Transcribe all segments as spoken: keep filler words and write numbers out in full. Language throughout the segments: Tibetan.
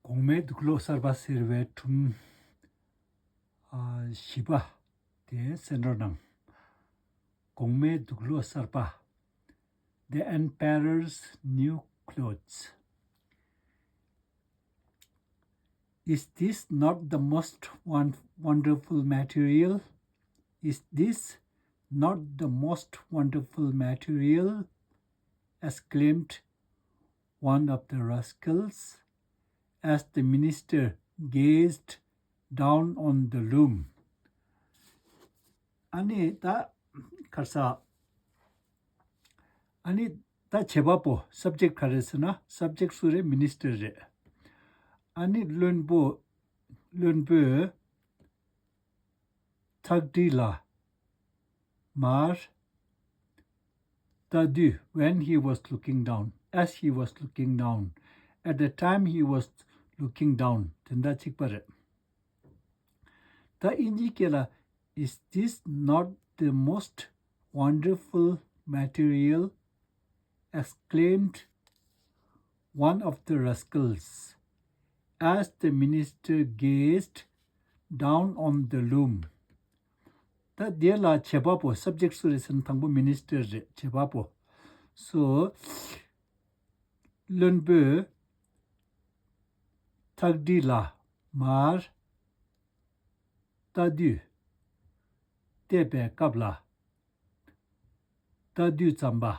གོང་མའི་དུག་ལོག་གསར་པ་ཟེར་བའི་སྒྲུང་ཨ་བཞི་པ་དེ་གསན་རོགས་གནང་། གོང་མའི་དུག་ལོག་གསར་པ། The Emperor's New Clothes. Is this not the most won- wonderful material? Is this not the most wonderful material? Exclaimed one of the rascals as the minister gazed down on the loom. ཨ་ནི་ད་ག་རེ་ཟེར། ཨ་ནི་ད་བྱེད་པ་པོ་subject ག་རེ་ཟེར་ན་subject སུ་རེད། minister རེད། ཨ་ནི་བློན་པོ་བློན་པོས་ཐག་སྒྲིལ་ལ་མར་ལྟ་དུས། When he was looking down, as he was looking down, at the time he was looking down དེ་འདྲ་གཅིག་པ་རེད། ད་དབྱིན་ཇིའི་སྐད་ལ། Is this not the most wonderful material? Exclaimed one of the rascals as the minister gazed down on the loom. ད་དེ་ལ་བྱེད་པ་པོ་subject སུ་རེད་ཟེར་ན་དང་པོ་minister རེད། བྱེད་པ་པོ། So བློན་པོས་ཐག་སྒྲིལ་ལ་མར་ལྟ་དུས། བལྟས་པའི་སྐབས་ལ། ལྟ་དུས་ཙམ་པ།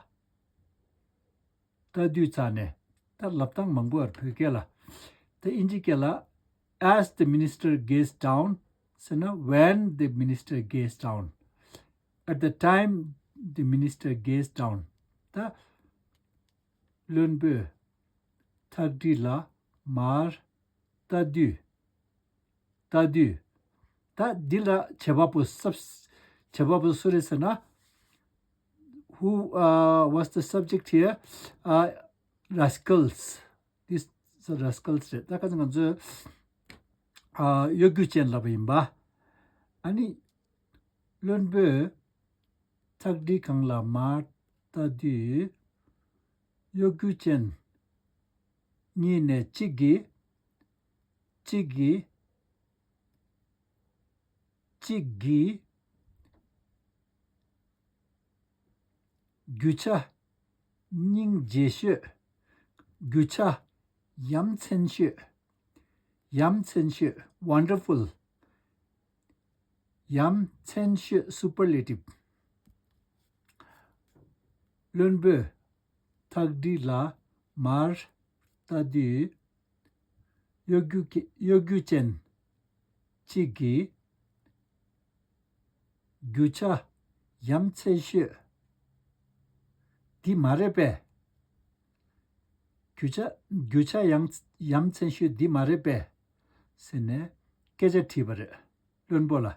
ལྟ་དུས་ཙམ་ནས། ད་ལབ་སྟངས་མང་པོ་ཡོད་བོད་སྐད་ལ། ད་དབྱིན་ཇི་སྐད་ལ། As the minister gazed down ཟེར་ན། When the minister gazed down, at the time the minister gazed down. ད་བློན་པོས་ཐག་སྒྲིལ་ལ་མར་ལྟ་དུས། ལྟ་དུས། ད་འདི་ལ་བྱེད་པ་པོ་སབ་བྱེད་པ་པོ་སུ་རེད་ཟེར་ན། Who uh, was the subject here? Uh, rascals. This the rascals རེད། ད་ཁ་སང་ང་ཚོས་ཨ་གཡོ་སྒྱུ་ཅན་ལབ་པ་ཡིན་པ། ཨ་ནི་བློན་པོས་ཐག་སྒྲིལ་སྒང་ལ་མར་ལྟ་དུས། གཡོ་སྒྱུ་ཅན་གཉིས་ནས་གཅིག་གིས་གཅིག་གིས་གཅིག་གིས་རྒྱུ་ཆ་སྙིང་རྗེ་ཤོས། རྒྱུ་ཆ་ཡ་མཚན་ཤོས། ཡ་མཚན་ཤོས། Wonderful. ཡ་མཚན་ཤོས། Superlative. བློན་པོས་ཐག་སྒྲིལ་ལ་མར་ལྟ་དུས། གཡོ་སྒྱུ་གི་གཡོ་སྒྱུ་ཅན་གཅིག་གིས་རྒྱུ་ཆ་ཡ་མཚན་ཤོས་འདི་མ་རེད་པས། རྒྱུ་ཆ་རྒྱུ་ཆ་ཡང་ཡ་མཚན་ཤོས་འདི་མ་རེད་པས་ཟེར་ནས་སྐད་ཆ་དྲིས་པ་རེད། བློན་པོ་ལ།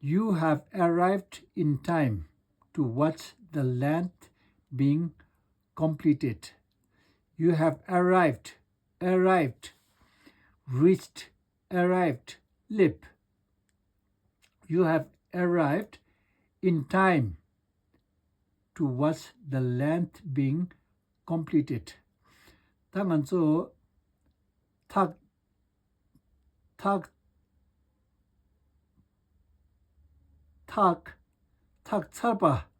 You have arrived in time to watch the length being completed. You have arrived, arrived, reached, arrived, སླེབས། You have arrived in time to watch the length being completed. ད་ང་ཚོ་ཐག་ཐག་ཐག་ཐག་ཚར་བ།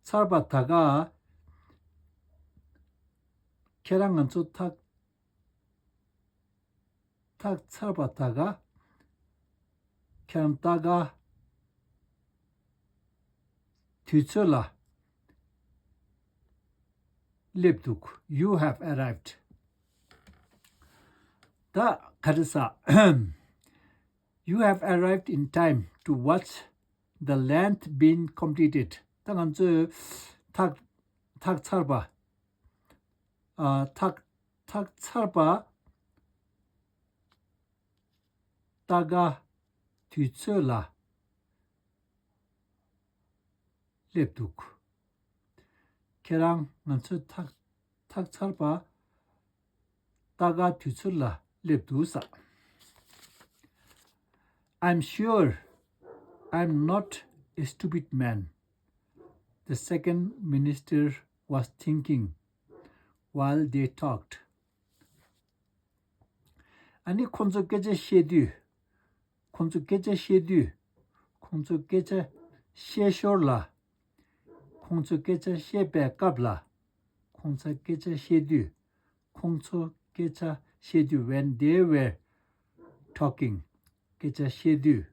ཚར་བ་ད་ག་ཁྱེད་རང་ང་ཚོ་ཐག་ཐག་ཚར་བ་ད་ག་ཁྱེད་རང་ད་ག་དུས་ཚོད་ལ་སླེབས་འདུག You have arrived. ད་ག་རེ་ཟ། You have arrived in time to watch the length being completed. ད་ང་ཚོས་ཐག་ཐག་ཚར་བ། ཨ་ཐག་ཐག་ཚར་བ། ད་ག་དུས་ཚོད་ལ་སླེབས་འདུག་ཁྱེད་རང་ང་ཚོའི་ཐག་ཐག་ཚར་བ་ད་ག་དུས་ཚོད་ལ་སླེབས་འདུག་ཟེར། I'm sure I'm not a stupid man. the second minister was thinking while they talked. ཨ་ནི་ཁོང་ཚོ་སྐད་ཆ་བཤད་དུས། ཁོང་ཚོ་སྐད་ཆ་བཤད་དུས། ཁོང་ཚོ་སྐད་ཆ་བཤད་ཞོར་ལ། ཁོང་ཚོ་སྐད་ཆ་བཤད་པའི་སྐབས་ལ། ཁོང་ཚོ་སྐད་ཆ་བཤད་དུས། ཁོང་ཚོ་སྐད་ཆ་བཤད་དུས། When they were talking, སྐད་ཆ་བཤད་དུས།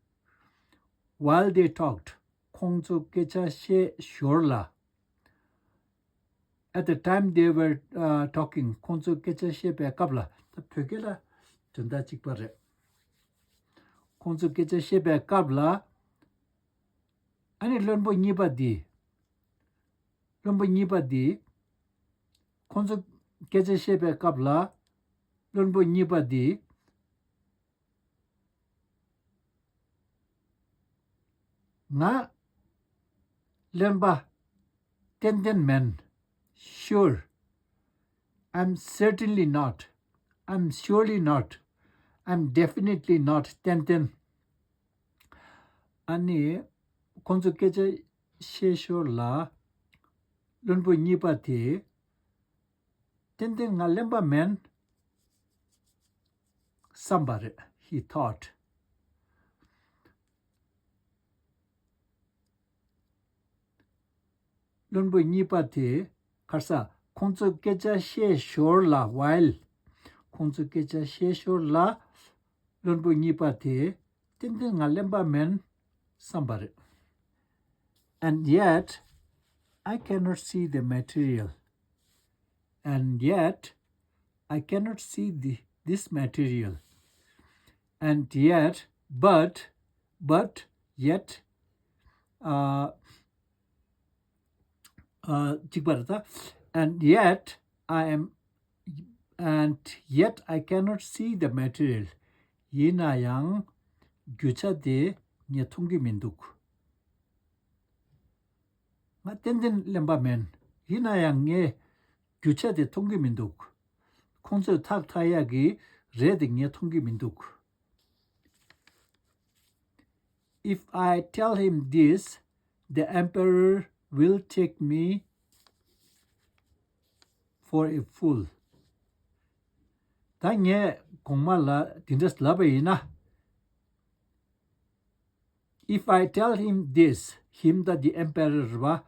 While they talked, ཁོང་ཚོ་སྐད་ཆ་བཤད་ཞོར་ལ། At the time they were, uh, talking, ཁོང་ཚོ་སྐད་ཆ་བཤད་པའི་སྐབས་ལ། ད་བོད་སྐད་ལ་དོན་དག་གཅིག་པ་རེད། ཁོང་ཚོ་སྐད་ཆ་བཤད་པའི་སྐབས་ལ། ཨ་ནི་བློན་པོ་གཉིས་པ་འདི། བློན་པོ་གཉིས་པ་འདི། ཁོང་ཚོ་སྐད་ཆ་བཤད་པའི་སྐབས་ལ། བློན་པོ་གཉིས་པ་འདི། ང་གླེན་པ་ཏན་ཏན་མིན། Sure. I'm certainly not. I'm surely not. I'm definitely not. ཏན་ཏན། ཨ་ནི་ཁོང་ཚོ་སྐད་ཆ་བཤད་ཞོར་ལ། བློན་པོ་གཉིས་པ་དེ། ཏན་ཏན་ང་གླེན་པ་མིན་བསམ་པ་རེད། He thought. བློན་པོ་གཉིས་པ་དེ། ག་རེ་ཟ། ཁོང་ཚོ་སྐད་ཆ་བཤད་ཞོར་ལ། While. ཁོང་ཚོ་སྐད་ཆ་བཤད་ཞོར་ལ། བློན་པོ་གཉིས་པ་དེ། ཏན་ཏན་ང་གླེན་པ་མིན་བསམ་པ་རེད། And yet, I cannot see the material. And yet, I cannot see the, this material. And yet, but, but, yet, uh, uh, གཅིག་པ་རེད་ད། And yet, I am, and yet I cannot see the material. ཡིན་ན་ཡང་རྒྱུ་ཆ་དེ་ངས་མཐོང་གི་མི་འདུག་ང་ཏན་ཏན་གླེན་པ་མིན། ཡིན་ན་ཡང་ངས་རྒྱུ་ཆ་དེ་མཐོང་གི་མི་འདུག་ཁོང་ཚོས་ཐག་ཐག་ཡག་གི་རེད་དེ་ངས་མཐོང་གི་མི་འདུག If I tell him this, the emperor will take me for a fool. ད་ངས་གོང་མ་ལ་དེ་འདྲ་ལབ་པ་ཡིན་ན། If I tell him this, him ད་the emperor རེད་པ།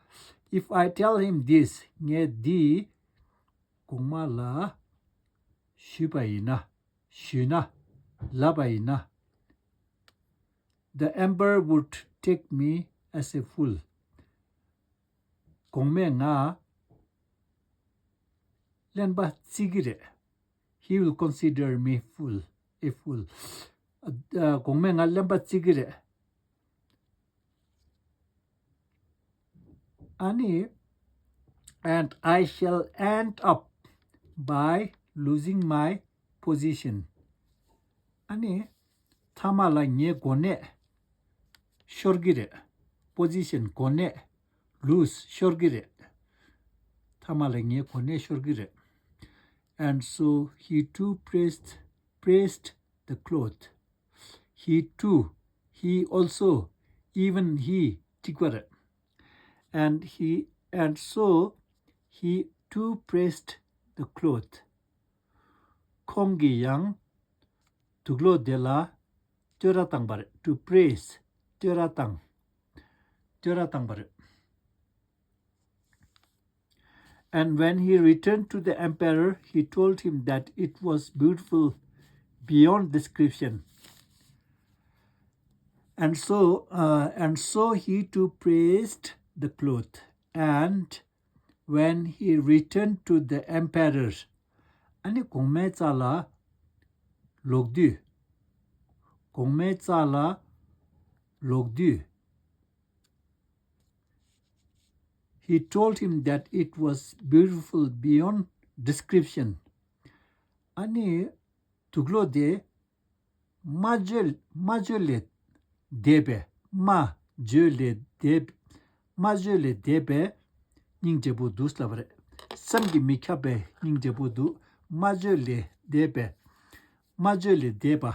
If I tell him this, ངས་འདི་གོང་མ་ལ་ཞུས་པ་ཡིན་ན། ཞུས་ན། ལབ་པ་ཡིན་ན། The emperor would take me as a fool. གོང་མས་ང་གླེན་པ་བརྩི་གི་རེད། He will consider me fool, a fool. ཨ། གོང་མས་ང་གླེན་པ་བརྩི་གི་རེད། ཨ་ནི། And I shall end up by losing my position. ཨ་ནི། མཐའ་མ་ལ་ངའི་གོ་གནས་ཤོར་གི་རེད། Position གོ་གནས། Lose ཤོར་གི་རེད། མཐའ་མ་ལ་ངའི་གོ་གནས་ཤོར་གི་རེད། And so he too pressed, pressed the cloth. He too, he also, even he གཅིག་པ་རེད། And he, and so he too pressed the cloth. ཁོང་གིས་ཡང་དུག་སློག་དེ་ལ་བསྟོད་ར་བཏང་པ་རེད། To press. བསྟོད་ར་བཏང་། བསྟོད་ར་བཏང་པ་རེད། And when he returned to the emperor, he told him that it was beautiful beyond description. And so, uh, and so he too praised the cloth. And when he returned to the emperor, ཨ་ནི་གོང་མའི་རྩ་ལ་ལོག་དུས། གོང་མའི་རྩ་ལ་ལོག་དུས། He told him that it was beautiful beyond description. ཨ་ནི་དུག་སློག་དེ་སྨྲ་བརྗོད། སྨྲ་བརྗོད་ལས་འདས་པའི། སྨྲ་བརྗོད་ལས་འདས། སྨྲ་བརྗོད་ལས་འདས་པའི་སྙིང་རྗེ་པོ་འདུག་ལབ་པ་རེད། བསམ་གྱིས་མི་ཁྱབ་པའི་སྙིང་རྗེ་པོ་འདུག་སྨྲ་བརྗོད་ལས་འདས་པའི། སྨྲ་བརྗོད་ལས་འདས་པ།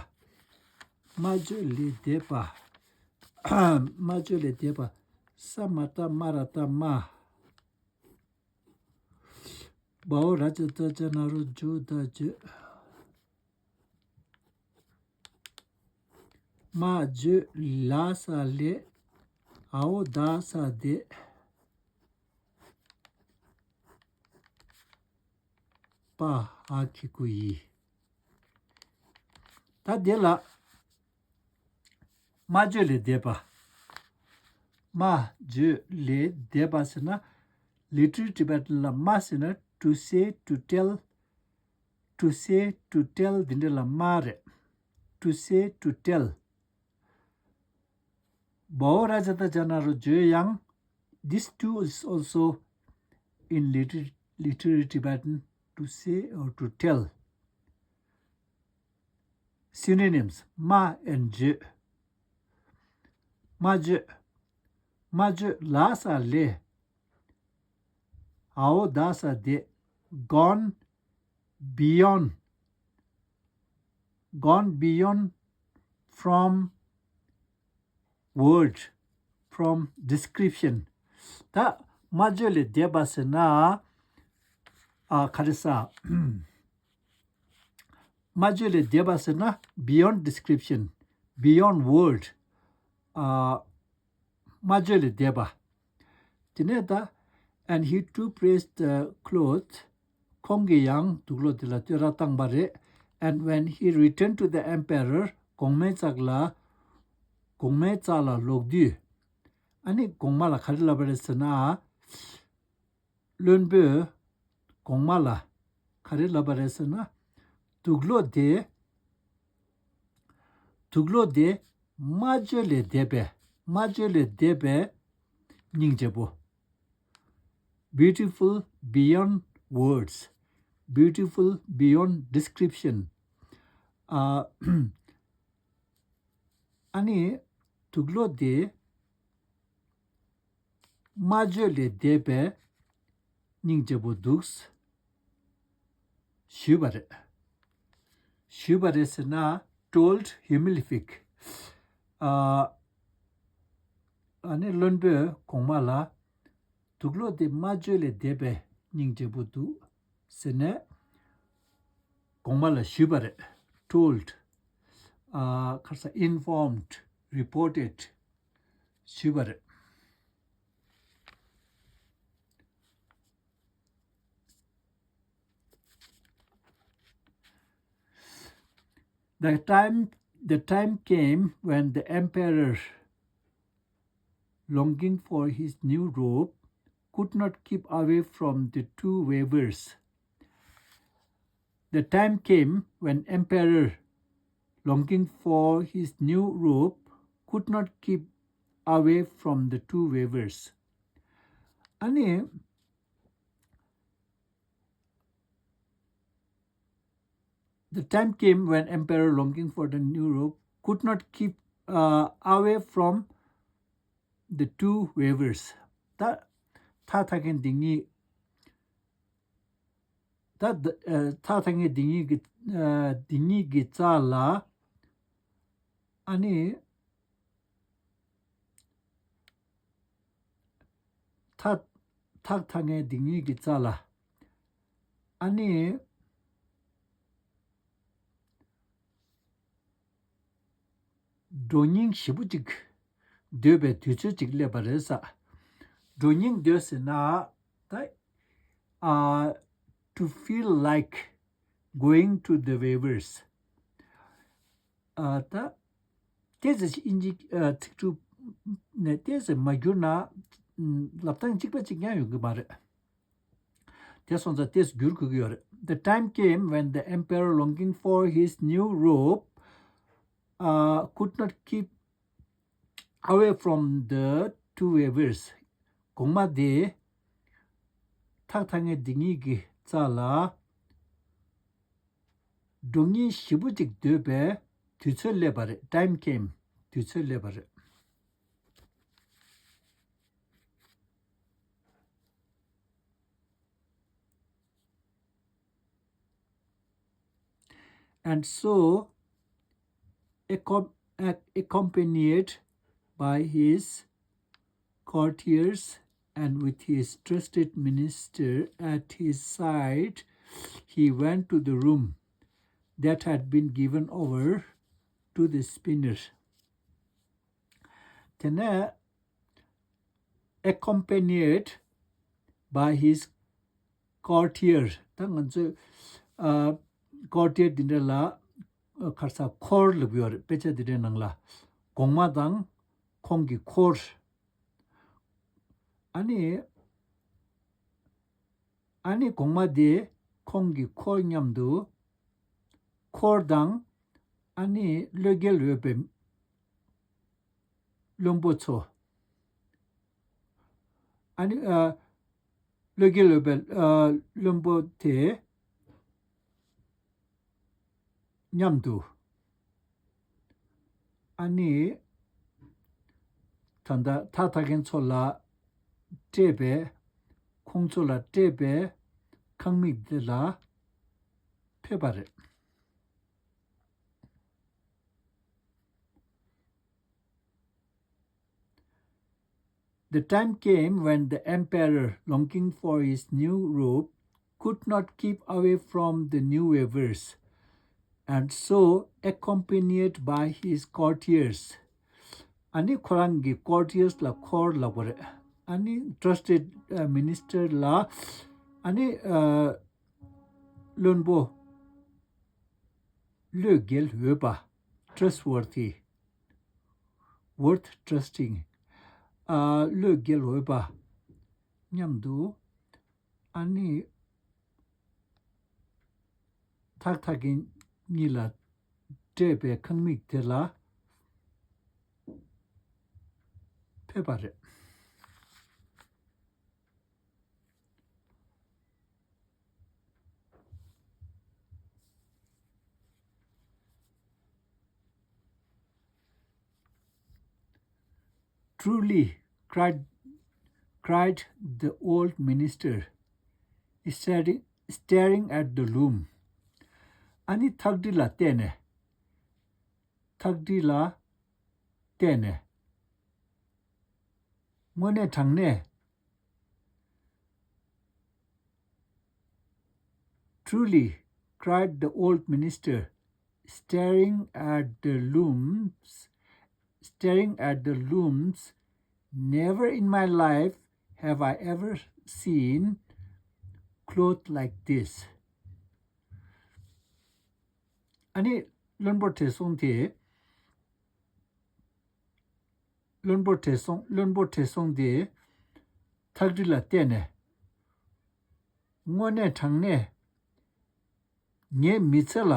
སྨྲ་བརྗོད་ལས་འདས་པ། སྨྲ་བརྗོད་ལས་འདས་པ། ས་མ་བཏགས་སྨ་ར་བཏགས་སྨྲ། བའོ་ར་ཙ་ཏ་ཙ་ན་རོ་ཇོ་ད་ཇོ། མ་ཇོ་ལ་ས་ལེ། འའོ་ད་ས་དེ། པ་ཧ་ཁི་ཀུ་ཡི། ད་དེ་ལ། མ་བརྗོད་ལས་འདས་པ། མ་བརྗོད་ལས་འདས་པ་ཟེར་ན། Literary Tibetan ལ་མ་ཟེར་ན་to say, to tell, to say, to tell འདི་འདྲ་ལ་མ་རེད། To say, to tell. བའོ་ར་ཙ་ད་ཅ་ན་རོ་བརྗོད་ཡང་། This too is also in liter- literary Tibetan, to say or to tell. Synonyms. མ་and བརྗོད། མ་བརྗོད། མ་བརྗོད་ལ་ས་ལེ། འའོ་ད་ས་དེ། Gone beyond. Gone beyond from word, from description. ད་མ་བརྗོད་ལས་འདས་པ་ཟེར་ན། ཨ་ག་རེ་ཟ། མ་བརྗོད་ལས་འདས་པ་ཟེར་ན་beyond description, beyond word. ཨ་མ་བརྗོད་ལས་འདས་པ། དེ་ནས་ད། And he too praised the cloth. ཁོང་གིས་ཡང་དུག་ལོག་དེ་ལ་བསྟོད་ར་བཏང་པ་རེད། And when he returned to the emperor, གོང་མའི་ཙག་ལ། གོང་མའི་ཙག་ལ་ལོག་དུས། ཨ་ནི་གོང་མ་ལ་ག་རེ་ལབ་པ་རེད་ཟེར་ན། བློན་པོས་གོང་མ་ལ་ག་རེ་ལབ་པ་རེད་ཟེར་ན། དུག་ལོག་དེ། དུག་ལོག་དེ་མ་བརྗོད་ལས་འདས་པའི། མ་བརྗོད་ལས་འདས་པའི་སྙིང་རྗེ་པོ། Beautiful beyond words, beautiful beyond description. ཨ་ཨ་ནི་དུག་ལོག་དེ། མ་བརྗོད་ལས་འདས་པའི་སྙིང་རྗེ་པོ་འདུག་ཞུས་པ་རེད། ཞུས་པ་རེད་ཟེར་ན་told humilific. ཨ་ཨ་ནི་བློན་པོས་གོང་མ་ལ་དུག་ལོག་དེ་མ་བརྗོད་ལས་འདས་པའི་སྙིང་རྗེ་པོ་འདུག་ཟེར་ནས་གོང་མ་ལ་ཞུས་པ་རེད། Told. ཨ་ག་རེ་ཟ། Informed, reported. ཞུས་པ་རེད། The time, the time came when the emperor, longing for his new robe, could not keep away from the two weavers. The time came when emperor, longing for his new robe, could not keep away from the two weavers. ཨ་ནི། The time came when emperor, longing for the new robe, could not keep, uh, away from the two weavers. ད་ཐགས་འཐག་མཁན་འདི་གཉིས། ད་ད་ཨ་ཐགས་འཐག་མཁན་འདི་གཉིས་ཀྱི་ཨ་འདི་གཉིས་ཀྱི་རྩ་ལ། ཨ་ནི། ཐགས་ཐགས་འཐག་མཁན་འདི་གཉིས་ཀྱི་རྩ་ལ། ཨ་ནི། བགྲོ་གླེང་ཞེ་པོ་ཅིག་སྡོད་པའི་དུས་ཚོད་ཅིག་སླེབས་པ་རེད་ས། བགྲོ་གླེང་སྡོད་ཟེར་ན། ད་ཨ་to feel like going to the weavers. ཨ་ད་ཏོག་ཙམ་ཨིན་ཇི་ཨ་ཚིག་གྲུབ་ནས་ཏོག་ཙམ་མ་བསྒྱུར་ན་ལབ་སྟངས་གཅིག་པ་གཅིག་རྐྱང་ཡོང་གི་མ་རེད། དེ་སོང་ཙང་ཏོག་ཙམ་བསྒྱུར་དགོས་ཀྱི་ཡོད་རེད། The time came when the emperor, longing for his new robe, uh, could not keep away from the two weavers. གོང་མ་དེ་ཐགས་འཐག་མཁན་འདི་གཉིས་ཀྱི་རྩ་ལ་བགྲོ་གླེང་ཞེ་པོ་ཅིག་སྡོད་པའི་དུས་ཚོད་སླེབས་པ་རེད། Time came. དུས་ཚོད་སླེབས་པ་རེད། And so, accom- ac- accompanied by his courtiers, and with his trusted minister at his side, he went to the room that had been given over to the spinner. དེ་ནས་accompanied by his courtier. ད་ང་ཚོས་ཨ་courtier འདི་འདྲ་ལ་ཨ་ཁར་ས་འཁོར་ལབ་ཡོད་རེད། དཔེ་ཆ་འདི་འདྲའི་ནང་ལ་གོང་མ་དང་ཁོང་གི་འཁོར། ཨ་ནི་ཨ་ནི་གོང་མ་དེ་ཁོང་གི་འཁོར་མཉམ་དུ་འཁོར་དང་ཨ་ནི་བློས་འགེལ་འོས་པའི་བློན་པོ་ཚོ། ཨ་ནི་ཨ་བློས་འགེལ་འོས་པའི་ཨ་བློན་པོ་དེ་མཉམ་དུ་ཨ་ནི་ད་ལྟ་ཐགས་འཐག་མཁན་ཚོ་ལ་སྤྲད་པའི་ཁོང་ཚོ་ལ་སྤྲད་པའི་ཁང་མིག་དེ་ལ་ཕེབས་པ་རེད། The time came when the emperor, longing for his new robe, could not keep away from the new weavers, and so, accompanied by his courtiers, ཨ་ནི་ཁོ་རང་གི་courtiers ལ་འཁོར་ལབ་པ་རེད། ཨ་ནི་trusted minister ལ་ཨ་ནི་བློན་པོ་བློས་འགེལ་འོས་པ། Trustworthy, worth trusting. ཨ་བློས་འགེལ་འོས་པ་མཉམ་དུ་ཨ་ནི་ཐགས་འཐག་མཁན་གཉིས་ལ་སྤྲད་པའི་ཁང་མིག་དེ་ལ་ཕེབས་པ་རེད། Truly, cried, cried the old minister, staring, staring at the loom. ཨ་ནི་ཐགས་འདྲི་ལ་བལྟས་ནས། ཐགས་འདྲི་ལ་བལྟས་ནས། དངོས་གནས་དྲང་གནས། Truly, cried the old minister, staring at the looms, staring at the looms, never in my life have I ever seen cloth like this. ཨ་ནི་བློན་པོ་བགྲེས་སོང་དེ། བློན་པོ་བགྲེས་སོང་། བློན་པོ་བགྲེས་སོང་དེ་ཐགས་འདྲི་ལ་བལྟས་ནས། དངོས་གནས་དྲང་གནས་ངའི་མི་ཚེ་ལ་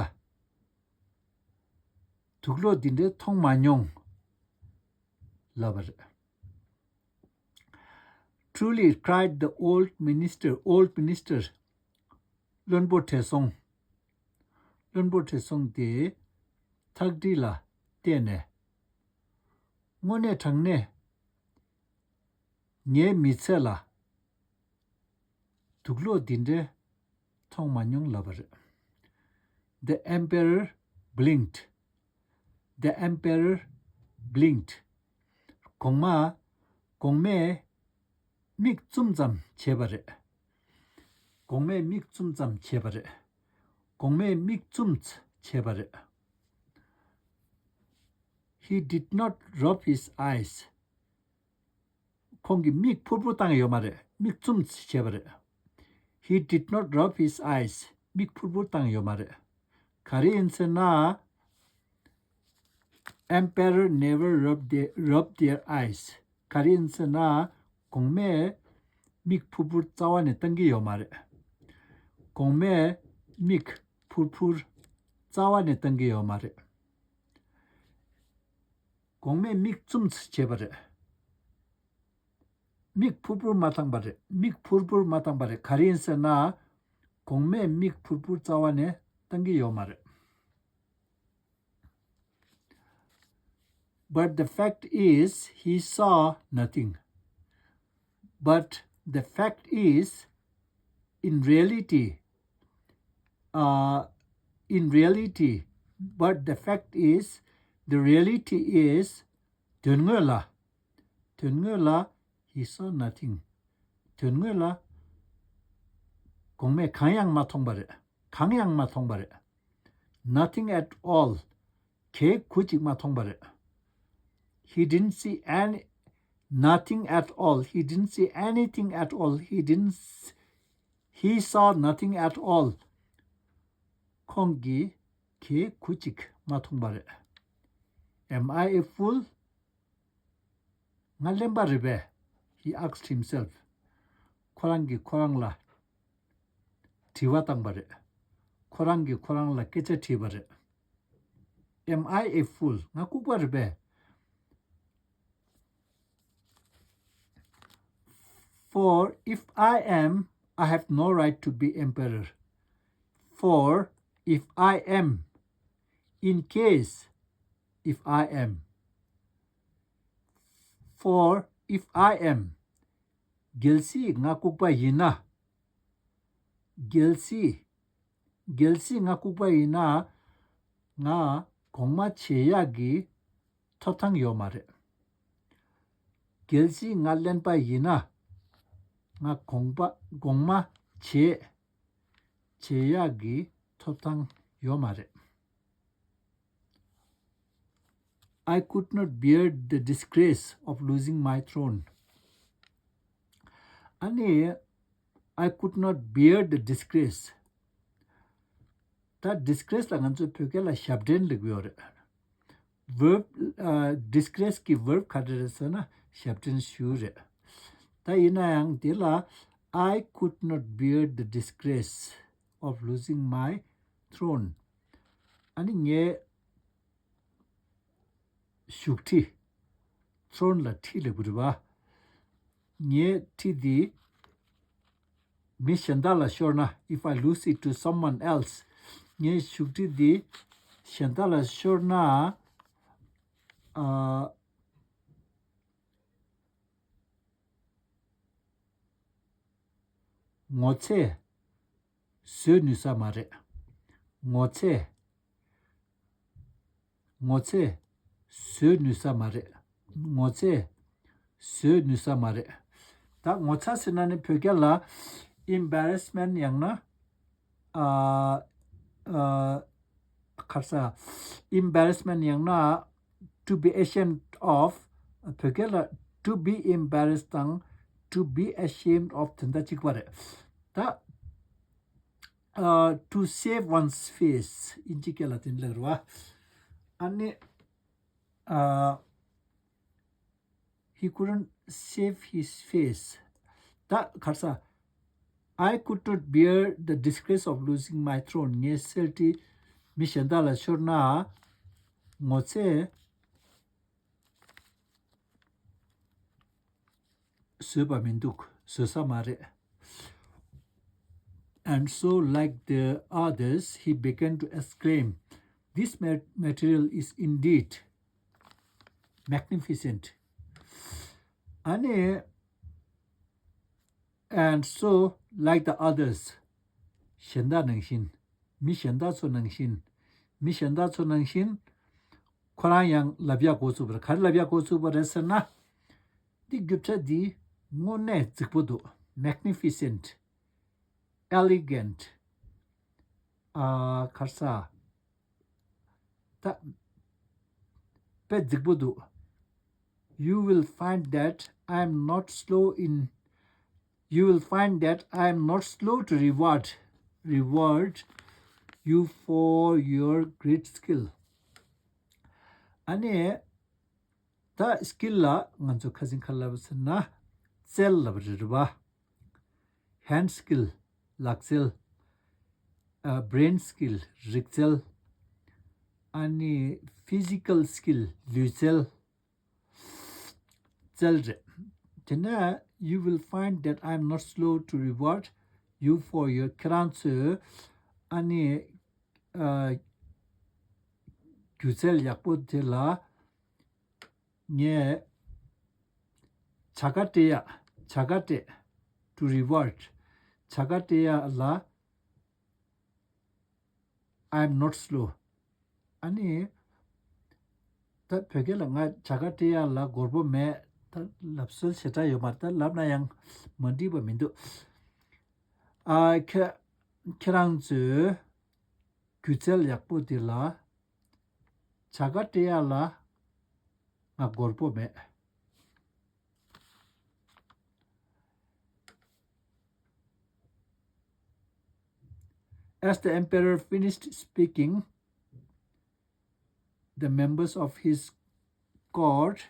དུག་སློག་འདི་འདྲའི་མཐོང་མ་མྱོང་ལབ་པ་རེད། Truly, cried the old minister, old minister, བློན་པོ་བགྲེས་སོང་། བློན་པོ་བགྲེས་སོང་དེ་ཐགས་འདྲི་ལ་བལྟས་ནས། དངོས་གནས་དྲང་གནས་ངའི་མི་ཚེ་ལ་དུག་སློག་འདི་འདྲའི་མཐོང་མ་མྱོང་ལབ་པ་རེད། The emperor blinked. The emperor blinked. གོང་མ། གོང་མས་མིག་བཙུམ་ཙམ་བྱས་པ་རེད། གོང་མས་མིག་བཙུམ་ཙམ་བྱས་པ་རེད། གོང་མས་མིག་བཙུམ་བྱས་པ་རེད། He did not rub his eyes. ཁོང་གིས་མིག་ཕུར་ཕུར་བཏང་ཡོད་མ་རེད། མིག་བཙུམ་བྱས་པ་རེད། He did not rub his eyes. མིག་ཕུར་ཕུར་བཏང་ཡོད་མ་རེད། ག་རེ་ཡིན་ཟེར་ན། Emperor never rub their, rub their eyes. ག་རེ་ཡིན་ཟེར་ན། གོང་མས་མིག་ཕུར་ཕུར་རྩ་བ་ནས་བཏང་གི་ཡོད་མ་རེད། གོང་མས་མིག་ཕུར་ཕུར་རྩ་བ་ནས་བཏང་གི་ཡོད་མ་རེད། གོང་མས་མིག་བཙུམ་བྱས་པ་རེད། མིག་ཕུར་ཕུར་མ་བཏང་པ་རེད། མིག་ཕུར་ཕུར་མ་བཏང་པ་རེད། ག་རེ་ཡིན་ཟེར་ན། གོང་མས་མིག་ཕུར་ཕུར་རྩ་བ་ནས་བཏང་གི་ཡོད་མ་རེད། But the fact is, he saw nothing. But the fact is, in reality, uh, in reality, but the fact is, the reality is, དོན་དངོས་ལ། དོན་དངོས་ལ། He saw nothing. དོན་དངོས་ལ་གོང་མས་གང་ཡང་མ་མཐོང་པ་རེད། གང་ཡང་མ་མཐོང་པ་རེད། Nothing at all. གལ་གུ་གཅིག་མ་མཐོང་པ་རེད། He didn't see any nothing at all. He didn't see anything at all. He didn't s- he saw nothing at all. ཁོང་གིས་གལ་གུ་གཅིག་མ་མཐོང་པ་རེད། Am I a fool? ང་གླེན་པ་རེད་པས། He asked himself. ཁོ་རང་གིས་ཁོ་རང་ལ་དྲི་བ་བཏང་པ་རེད། ཁོ་རང་གིས་ཁོ་རང་ལ་སྐད་ཆ་དྲིས་པ་རེད། Am I a fool? ང་ལྐུགས་པ་རེད་པས། For if I am, I have no right to be emperor. For if I am, in case if I am. For if I am, གལ་སྲིད་ང་ལྐུགས་པ་ཡིན་ན། གལ་སྲིད། གལ་སྲིད་ང་ལྐུགས་པ་ཡིན་ན། ང་གོང་མ་བྱེད་ཡག་གི་ཐོབ་ཐང་ཡོད་མ་རེད། གལ་སྲིད་ང་གླེན་པ་ཡིན་ན། ང་གོང་པ་གོང་མ་བྱེད། བྱེད་ཡག་གི་ཐོབ་ཐང་ཡོད་མ་རེད། I could not bear the disgrace of losing my throne. ཨ་ནི། I could not bear the disgrace. ད་disgrace ལ་ང་ཚོས་བོད་སྐད་ལ་ཞབས་འདྲེན་ལབ་ཀྱི་ཡོད་རེད། Verb, uh, disgrace གི་verb ག་རེ་རེད་ཟེར་ན་ཞབས་འདྲེན་ཞུ་རེད། ད་ཡིན་ན་ཡང་དེ་ལ། I could not bear the disgrace of losing my throne. ཨ་ནི་ངའི་བཞུགས་ཁྲི། throne ལ་ཁྲི་ལབ་ཀྱི་རེད་པ། ངའི་ཁྲི་འདི་མི་གཞན་དག་ལ་ཤོར་ན། If I lose it to someone else. ངའི་བཞུགས་ཁྲི་འདི་གཞན་དག་ལ་ཤོར་ན། ཨ། ངོ་ཚས་བཟོད་ནུས་ས་མ་རེད། ངོ་ཚས། ངོ་ཚས་བཟོད་ནུས་ས་མ་རེད། ངོ་ཚས་བཟོད་ནུས་ས་མ་རེད། ད་ངོ་ཚ་ཟེར་ན་ནི་བོད་སྐད་ལ་embarrassment ཡང་ན། ཨ། ཨ། ཁ་ས། embarrassment ཡང་ན་to be ashamed of. བོད་སྐད་ལ་to be embarrassed དང་to be ashamed of དེ་འདྲ་གཅིག་པ་རེད། ད། ཨ། to save one's face དབྱིན་ཇི་སྐད་ལ་དེ་འདྲ་ལབ་རེད་པ། ཨ་ནི། ཨ། He couldn't save his face. ད་ག་རེ་ཟ། I could not bear the disgrace of losing my throne. ངའི་གསེར་ཁྲི་མི་གཞན་དག་ལ་ཤོར་ན་ངོ་ཚས་བཟོད་པ་མི་འདུག་བཟོད་ས་མ་རེད། And so, like the others, he began to exclaim, "This ma- material is indeed magnificent." ཨ་ནི། And so, like the others, གཞན་དག་ནང་བཞིན། མི་གཞན་དག་ཚོ་ནང་བཞིན། མི་གཞན་དག་ཚོ་ནང་བཞིན། ཁོ་རང་ཡང་ལབ་ཡག་འགོ་ཚུགས་པ་རེད། ག་རེ་ལབ་ཡག་འགོ་ཚུགས་པ་རེད་ཟེར་ན། འདི་རྒྱུ་ཆ་འདི་དངོས་གནས་རྫིག་པོ་འདུག Magnificent. Elegant. ཨ། ག་རེ་ཟ། ད། དཔེ་རྫིག་པོ་འདུག You will find that I am not slow in you will find that I am not slow to reward reward you for your great skill. ཨ་ནི། ད་skill ལ་ང་ཚོ་ཁ་སང་ག་རེ་ལབ་ཟེར་ན། རྩལ་ལབ་རེད་པ། Hand skill ལག་རྩལ། ཨ། brain skill རིག་རྩལ། ཨ་ནི་physical skill ལུས་རྩལ། རྩལ་རེད། དེ་ནས་you will find that I am not slow to reward you for your ཁྱེད་རང་ཚོས་ཨ་ནི། ཨ། སྒྱུ་རྩལ་ཡག་པོ་དེ་ལ་ངས་བྱ་དགའ་སྤྲད་ཡག་བྱ་དགའ་སྤྲད། To reward. བྱ་དགའ་སྤྲད་ཡག་ལ། I am not slow. ཨ་ནི། ད་བོད་སྐད་ལ་ང་བྱ་དགའ་སྤྲད་ཡག་ལ་སྒོར་པོ་མེད། ད། ད་ལབ་སྲོལ་ཞེ་དྲག་ཡོད་མ་རེད། ད་ལབ་ན་ཡང་མ་འགྲིག་པ་མི་འདུག་ཨ་ཁྱེད་ཁྱེད་རང་ཚོས་སྒྱུ་རྩལ་ཡག་པོ་འདི་ལ་བྱ་དགའ་སྤྲད་ཡག་ལ་ང་མགོ་སྐོར་མེད། As the emperor finished speaking, the members of his court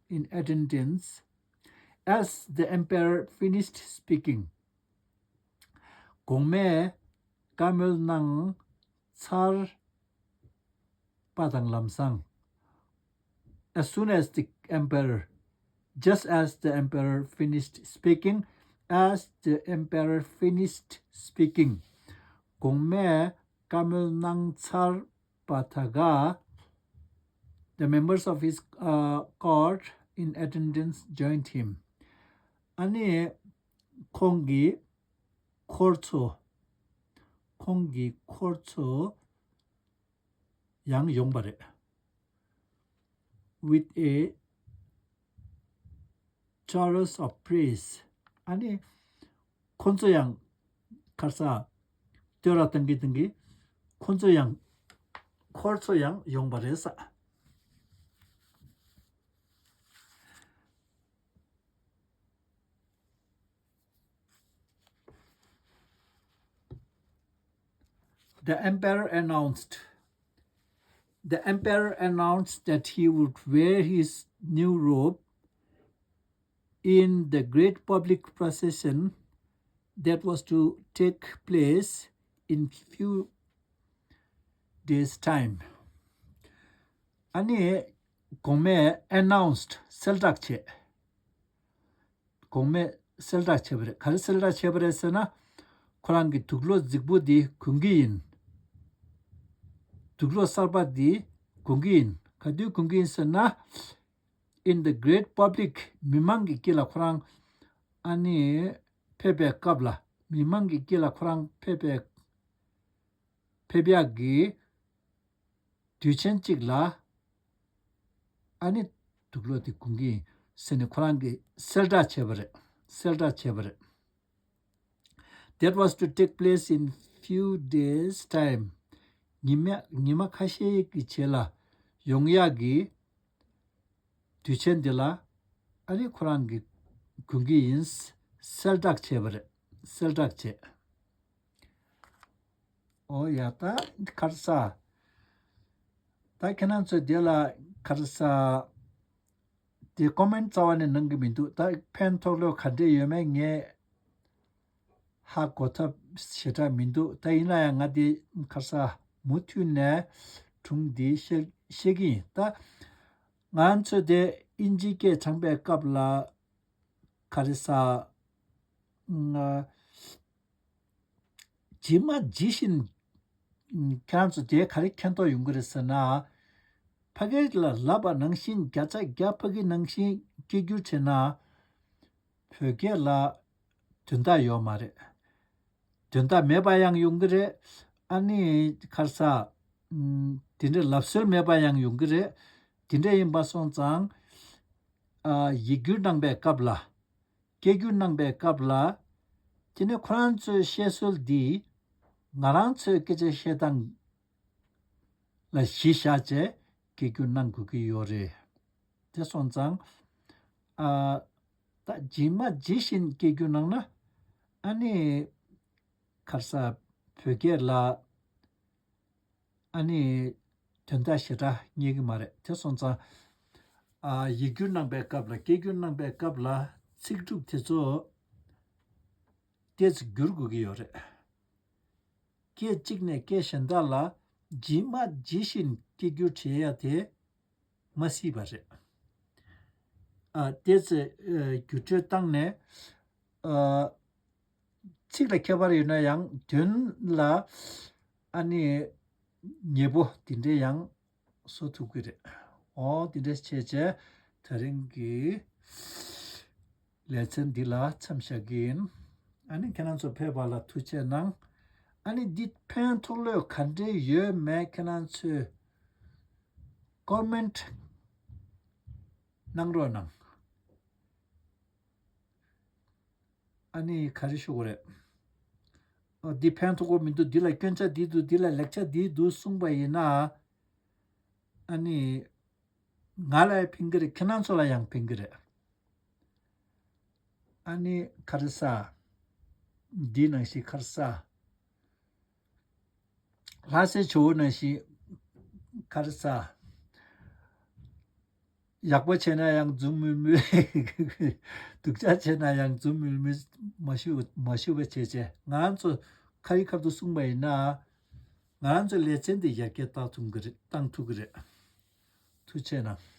in attendance, as the emperor finished speaking, གོང་མས་བཀའ་མོལ་གནང་ཚར་པ་དང་ལམ་སང་། As soon as the emperor, just as the emperor finished speaking, as the emperor finished speaking, གོང་མས་བཀའ་མོལ་གནང་ཚར་པ་ད་ག the members of his uh, court in attendance joined him. ཨ་ནི་ཁོང་གི་འཁོར་ཚོ། ཁོང་གི་འཁོར་ཚོ་ཡང་ཡོང་པ་རེད། With a chorus of praise. ཨ་ནི་ཁོང་ཚོ་ཡང་ཁར་ས་བསྟོད་ར་བཏང་གི་བཏང་གི་ཁོང་ཚོ་ཡང་འཁོར་ཚོ་ཡང་ཡོང་པ་རེད་ས། The emperor announced. The emperor announced that he would wear his new robe in the great public procession that was to take place in few days time. ཨ་ནི་གོང་མས་announced གསལ་བསྒྲགས་བྱས། གོང་མས་གསལ་བསྒྲགས་བྱས་པ་རེད། ག་རེ་གསལ་བསྒྲགས་བྱས་པ་རེད་ཟེར་ན། ཁོ་རང་གི་དུག་ལོག་རྫིག་པོ་འདི་གོན་གྱི་ཡིན། དུག་ལོག་གསར་པ་འདི་གོན་གྱི་ཡིན། ག་དུས་གོན་གྱི་ཡིན་ཟེར་ན། In the great public, མི་མང་གི་དཀྱིལ་ལ་ཁོ་རང་ཨ་ནི་ཕེབས་པའི་སྐབས་ལ། མི་མང་གི་དཀྱིལ་ལ་ཁོ་རང་ཕེབས་པའི་ཕེབས་ཡག་གི་དུས་ཆེན་གཅིག་ལ་ཨ་ནི་དུག་ལོག་དེ་གོན་གྱི་ཡིན་ཟེར་ནས་ཁོ་རང་གིས་གསལ་བསྒྲགས་བྱས་པ་རེད། གསལ་བསྒྲགས་བྱས་པ་རེད། That was to take place in few days time. ཉི་མ་ཉི་མ་ཁ་ཤས་ཀྱི་རྗེས་ལ་ཡོང་ཡག་གི་དུས་ཆེན་འདི་ལ་ཨ་ནི་ཁོ་རང་གིས་གོན་གྱི་ཡིན་གསལ་བསྒྲགས་བྱས་པ་རེད། གསལ་བསྒྲགས་བྱས། ཨོ་ཡ་ད་ཁར་ས། ད་ཁྱེད་རང་ཚོས་དེ་ལ་ཁར་ས། དེ་ཀོ་མེན་རྩ་བ་ནས་གནང་གི་མི་འདུག་ད་ཕན་ཐོགས་ལོས་ག་འདྲས་ཡོད་མེད་ངས་ཧ་གོ་ཐབས་ཞེ་དྲག་མི་འདུག་ད་ཡིན་ན་ཡང་ང་དེ་ཁར་ས་མུ་མཐུད་ནས་སྒྲུང་འདི་བཤད་བཤད་ཀྱི་ཡིན། ད་ང་ཚོས་དེ་ཨིན་ཇི་སྐད་དྲངས་པའི་སྐབས་ལ་ག་རེ་ཟ། ང་ཇི་མ་ཇི་བཞིན། ཁྱེད་རང་ཚོ་དེ་ག་རེ་མཁྱེན་རྟོགས་ཡོང་གི་རེད་ཟེར་ན། ཕ་གི་ལ་ལབ་པ་ནང་བཞིན་བརྒྱ་ཆ་བརྒྱ་ཕ་གི་ནང་བཞིན་སྐད་སྒྱུར་བྱས་ན། བོད་སྐད་ལ་དོན་དག་ཡོད་མ་རེད། དོན་དག་མེད་པ་ཡང་ཡོང་གི་རེད། ཨ་ནི་ཁར་ས། ཨམ། དེ་འདྲའི་ལབ་སྲོལ་མེད་པ་ཡང་ཡོང་གི་རེད། དེ་འདྲ་ཡིན་པ་སོང་ཙང་། ཨ། ཡིག་སྒྱུར་གནང་པའི་སྐབས་ལ། སྐད་སྒྱུར་གནང་པའི་སྐབས་ལ། དེ་ནས་ཁོ་རང་ཚོའི་བཤད་སྲོལ་འདི་ང་རང་ཚོའི་སྐད་ཆ་བཤད་སྟངས་ལ་གཞི་བཞག་བྱས་སྐད་སྒྱུར་གནང་དགོས་ཀྱི་ཡོད་རེད། དེ་སོང་ཙང་། ཨ། ད་ཇི་མ་ཇི་བཞིན་སྐད་སྒྱུར་གནང་ན་ཨ་ནི་ཁར་ས་བོད་སྐད་ལ་ཨ་ནི་དོན་དག་ཞེ་དྲག་རྙེད་ཀྱི་མ་རེད། དེ་སོང་ཙང་། ཨ། ཡིག་སྒྱུར་གནང་པའི་སྐབས་ལ་སྐད་སྒྱུར་གནང་པའི་སྐབས་ལ་ཚིག་གྲུབ་དེ་ཚོ་ཏོག་ཙམ་བསྒྱུར་དགོས་ཀྱི་ཡོད་རེད། སྐད་གཅིག་ནས་སྐད་གཞན་དག་ལ་ཇི་མ་ཇི་བཞིན་སྐད་སྒྱུར་བྱེད་ཡ་དེ་མ་སྲིད་པ་རེད། ཨ། ཏོག་ཙམ་ཨ། བསྒྱུར་བཅོས་བཏང་ནས། ཨ། ཚིག་ལ་ཁྱད་པར་ཡོད་ན་ཡང་དོན་ལ་ཨ་ནི་ཉེ་པོ་དེ་འདྲའི་ཡང་བཟོ་ཐུབ་ཀྱི་རེད། འོ་དེ་འདྲ་བྱས་བྱས་ད་རིང་གི་ལེ་ཚན་འདི་ལ་མཚམས་བཞག་གི་ཡིན། ཨ་ནི་ཁྱེད་རང་ཚོ་ཕེབས་པ་ལ་ཐུགས་རྗེ་གནང་། ཨ་ནི་འདི་ཕན་ཐོགས་ལོས་ག་འདྲས་ཡོད་མེད་ཁྱེད་རང་ཚོས་ཀོ་མེན་ཊི་གནང་རོགས་གནང་། ཨ་ནི་ག་རེ་ཞུ་དགོས་རེད། འདི་ཕན་ཐོགས་པོ་མི་འདུག་འདི་ལ་སྐྱོན་ཆ་འདི་འདུག་འདི་ལ་ལེགས་ཆ་འདི་འདུག་གསུངས་པ་ཡིན་ན། ཨ་ནི་ང་ལ་ཕན་གི་རེད། ཁྱེད་རང་ཚོ་ལ་ཡང་ཕན་གི་རེད། ཨ་ནི་ག་རེ་ཟ། འདི་ནང་བཞིན་ག་རེ་ཟ། ལྷ་སའི་ཇོ་བོ་ནང་བཞིན་ག་རེ་ཟ། ཡག་པོ་བྱས་ན་ཡང་འཛུམ་དམུལ་དམུལ། སྡུག་ཅག་བྱས་ན་ཡང་འཛུམ་དམུལ་དམུལ་མ་ཞུ་མ་ཞུ་བ་བྱས་བྱས། ང་ཚོ་ཁ་རི་ཁ་ཐུག་གསུངས་པ་ཡིན་ན། ང་ཚོ་ལེ་ཚན་འདི་ཡར་རྒྱས་བཏང་ཐུབ་ཀྱི་རེད། བཏང་ཐུབ་ཀྱི་རེད། ཐུགས་རྗེ་གནང་།